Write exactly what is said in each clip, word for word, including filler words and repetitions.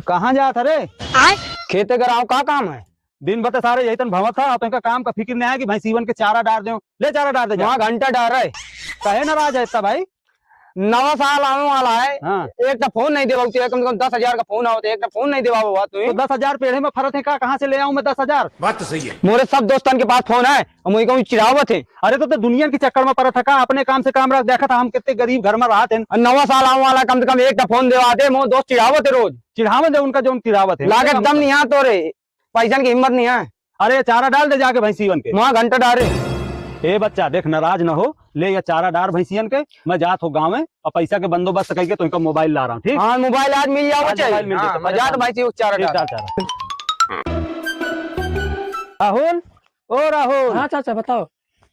कहाँ जात ह रे? आय? खेते कराओ, का काम है? दिन भर त सारे यही तन भवत ह, तोहका काम का फिकिर नहीं है कि भैंसीवन के चारा डार देउ। ले चारा डार दे जा। वहाँ घंटा डार है। काहे नाराज है इतना भाई? नवा साल आवे वाला है। हाँ। एक तो फोन नहीं देवा, कम से कम दस हजार का फोन आवत है, एक तो फोन नहीं देवा हुआ तू। तो दस हजार पेड़े में फरत है का, कहाँ से ले आऊं मैं दस हजार? बात तो सही है। मोरे सब दोस्तन के पास फोन है, हम वही कहूँ चिढ़ावत है। अरे तो, तो दुनिया के चक्कर में परत है का, अपने काम से काम रख, देखा था हम कितने गरीब घर में रहत हैं। और नवा साल आवे वाला, कम से कम एक तो फोन देवा दे, मोर दोस्त चिढ़ावत है रोज। चिढ़ावन दे उनका जौन चिढ़ावत है। लागत दम नहीं है तोरे, पैसन की हिम्मत नहीं है। अरे चारा डाल दे जाके भैंसीवन के। वहाँ घंटा डारे। ए बच्चा देख, नाराज न हो, ले या चारा डार भैंसियन के, मैं जात हो गाँव में और पैसा के बंदोबस्त करके तुमको मोबाइल ला रहा हूँ, ठीक? हाँ, मोबाइल आज मिल जाओ, आज चाहिए। मोबाइल मिल हाँ, जाता, मैं परेशान जात भाई, चारा ठीक, डार। चार, चार। राहुल, ओ राहुल। हाँ चाचा, बताओ।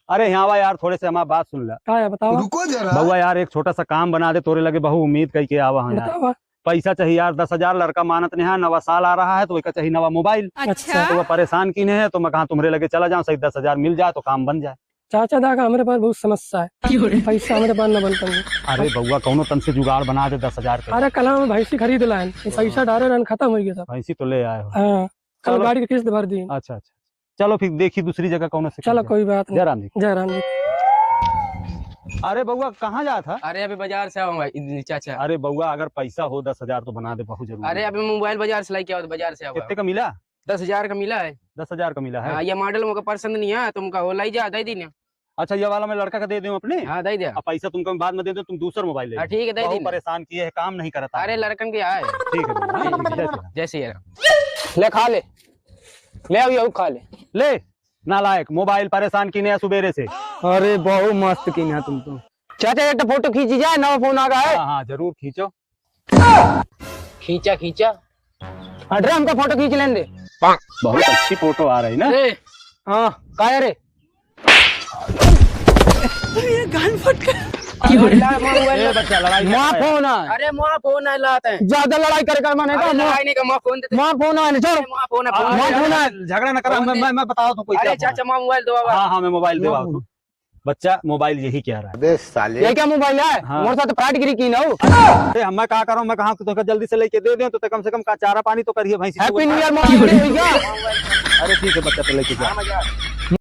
अरे यहाँ आवा यार, थोड़े से हमार बात सुन ला। का है, बताओ। रुको जरा। बउआ यार, एक छोटा सा काम बना दे, तोरे लगे बहु उम्मीद कइके आवा है यार। बताओ। पैसा चाहिए यार, दस हजार। लड़का मानत नहीं है, नवा साल आ रहा है तो वही का चाहिए नवा मोबाइल। अच्छा। तो वो परेशान कीने है, तो मैं कहा तुम्हरे लगे चला जाऊँ, सही दस हजार मिल जाए तो काम बन जाए। चाचा देखा, हमरे पास बहुत समस्या है। क्यों रे? पैसा हमरे पास न बन पाए। अरे बउआ, कौनो तन से जुगाड़ बना दे दस हजार के। अरे कल हम भैंसी खरीद लाए, ये पैसा डारे रहन, खत्म हो गया सब। भैंसी तो ले आए हो। हाँ, कल चलो। गाड़ी की किस्त भर दी। अच्छा, अच्छा। चलो फिर देखी दूसरी जगह कौनो से चलो, कहीं। कोई बात नहीं। जय राम जी। जय राम जी। अरे बउआ, कहाँ जात ह? अरे अभी बाजार से आवा भाई, चाचा। अरे बउआ, अगर पैसा हो दस हजार तो बना दे, बहुत जरूरी अरे है। अभी मोबाइल बाजार से लेके आवा, बाजार से आवा। कितने का मिला? दस हजार का मिला है। दस हजार का मिला है? हाँ, ये मॉडल मुझे पसंद नहीं है, तुमका हो लाई जा, दे दी ना। अच्छा, ये वाला मैं लड़का का दे दूँ अपने? हाँ, दे दे। अब पैसा तुमको बाद में दे दो, तुम दूसर मोबाइल ले हाँ, लो। ठीक है, दे बहुत दी ना। परेशान किए है, काम नहीं करता। अरे लड़कन के आए। ठीक है भउआ, हाँ, ठीक है, जय श्री राम। जय श्री राम। ले खा ले, ले अभी अभी खा ले। ले, नालायक, मोबाइल परेशान कीने है सुबेरे से। अरे, बहुत मस्त कीने है तुम तो। चाचा, एक तो फोटो खींची जाए, नवा फोन आ गया है। हाँ, हाँ, जरूर खींचो। खींचा, खींचा। हट रे, हमका फोटो खींच लेने दे। बहुत अच्छी फोटो आ रही ना। ए, हाँ, का है रे? ये गान फट गया। अरे, ला, माँ मोबाइल ए, ला। बच्चा, लड़ाई मत कर। फोन है। अरे, माँ फोन है, लात है। ज्यादा लड़ाई करे का मन है अरे, का? माँ, लड़ाई नहीं का, माँ फोन दे दे। माँ फोन है, चल। अरे, माँ फोन है, फोन अरे, दे। माँ फोन है। झगड़ा न करा, फोन मैं, दे। मैं, मैं बताओ तो कोई अरे, क्या फोन। चाचा, माँ मोबाइल दो बाबा। हाँ, हाँ, मैं मोबाइल दे माँ रहा हूँ। फोन। बच्चा, मोबाइल यही क्या रहा है? अबे साले। ये क्या मोबाइल है? हाँ। मोर साथ फ्रॉड गिरी की ना हो। अरे, हम मैं का करूँ, मैं कहा कि तोहका जल्दी से लेके दे दें, तो ते कम से कम का चारा पानी तो करिए भैंसी। Happy New Year मोबाइल दे भैया। अरे, ठीक है बच्चा, तो लेके जा।